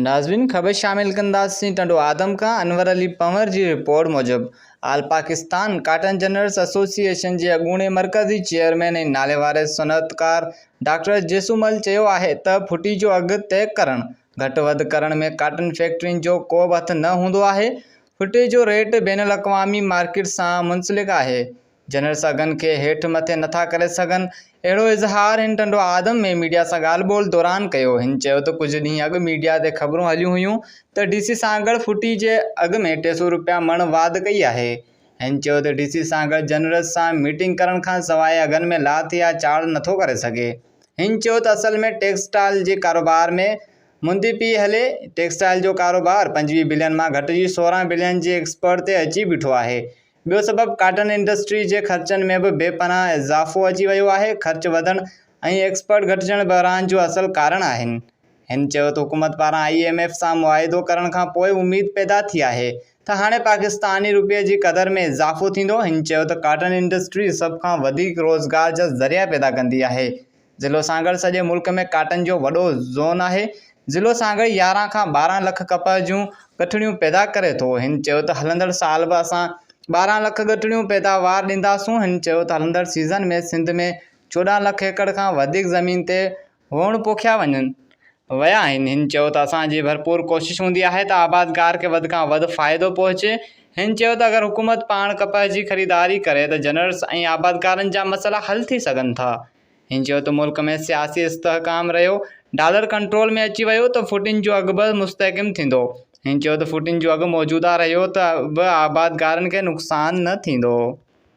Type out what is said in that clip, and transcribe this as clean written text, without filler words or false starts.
ناظرين خبر شامل ڪنداسين ٽنڊو آدم کان انور علي پنهور جي رپورٽ موجب all Pakistan cotton ginners association جي اڳوڻي مرڪزي چيئرمين ۽ ناليواري صنعتڪار ڊاڪٽر جيسومل چيو آهي ته ڦٽي جو اگهه طئي ڪرڻ گهٽ وڌ ڪرڻ ۾ ڪاٽن فيڪٽرين جو ڪو به هٿ نه هوندو آهي ڦٽي جو ريٽ بين الاقوامي مارڪيٽ سان منسلڪ آهي جنرل سگهن کي هيٺ مٿي نٿا ڪري سگهن. اهڙو اظهار هن ٽنڊو آدم ۾ ميڊيا سان ڳالهه ٻولهه دوران ڪيو. هن چيو ته ڪجهه ڏينهن اڳ ميڊيا تي خبرون هليون هيون ته ڊي سي سانگهڙ ڦٽي جي اگهه ۾ 300 رپيا مڻ واڌ ڪئي آهي. هن چيو ته ڊي سي سانگهڙ جنرلز سان ميٽنگ ڪرڻ کانسواء اگهن ۾ لاٿ يا چاڙهه نٿو ڪري سگهي. هن چيو ته اصل ۾ ٽيڪسٽائل جي ڪاروبار ۾ مندي پئي هلي، ٽيڪسٽائل جو ڪاروبار 25 بلين مان گهٽجي 16 بلين جي ايڪسپورٽ تي اچي بيٺو آهي. ٻيو سبب ڪاٽن انڊسٽري جي خرچن ۾ به بي پناهه اضافو اچي ويو آهي، خرچ وڌڻ ۽ ايڪسپورٽ گهٽجڻ بحران جو اصل ڪارڻ آهن. هن چيو ته حڪومت پاران I M F سان معاهدو ڪرڻ کانپوء اميد پيدا ٿي آهي ته هاڻي پاڪستاني روپئي جي قدر ۾ اضافو ٿيندو، هن چيو ته ڪاٽن انڊسٽري سڀ کان وڌيڪ روزگار جا ذريعا پيدا ڪندي آهي، ضلعو سانگهڙ سڄي ملڪ ۾ ڪاٽن جو وڏو زون آهي. ضلعو سانگهڙ 11 کان 12 لک ڪپهه جون ڳٺڙيون پيدا ڪري ٿو. هن چيو ته هلندڙ سال به اسان 12 لک ڳٺڙيون پيداوار ڏينداسون. هن چيو ته هلندڙ سيزن ۾ سنڌ ۾ 14 لک ايڪڙ کان وڌيڪ زمين تي ووڻ پوکيا وڃن ويا آهن. هن چيو ته اسان جي ڀرپور ڪوشش هوندي آهي ته آبادگار کي وڌ کان وڌ فائدو پهچي. هن چيو ته اگر حڪومت پاڻ ڪپهه جي خريداري ڪري ته جنرس ۽ آبادگارن جا مسئلا حل ٿي سگهن ٿا. هن چيو ته ملڪ ۾ سياسي استحڪام رهيو، ڊالر ڪنٽرول ۾ اچي ويو ته ڦٽين جو اگهه به مستحڪم ٿيندو. هن چيو ته ڦٽين جو اگهه موجوده رهيو ته به آبادگارن کي نقصان نه ٿيندو.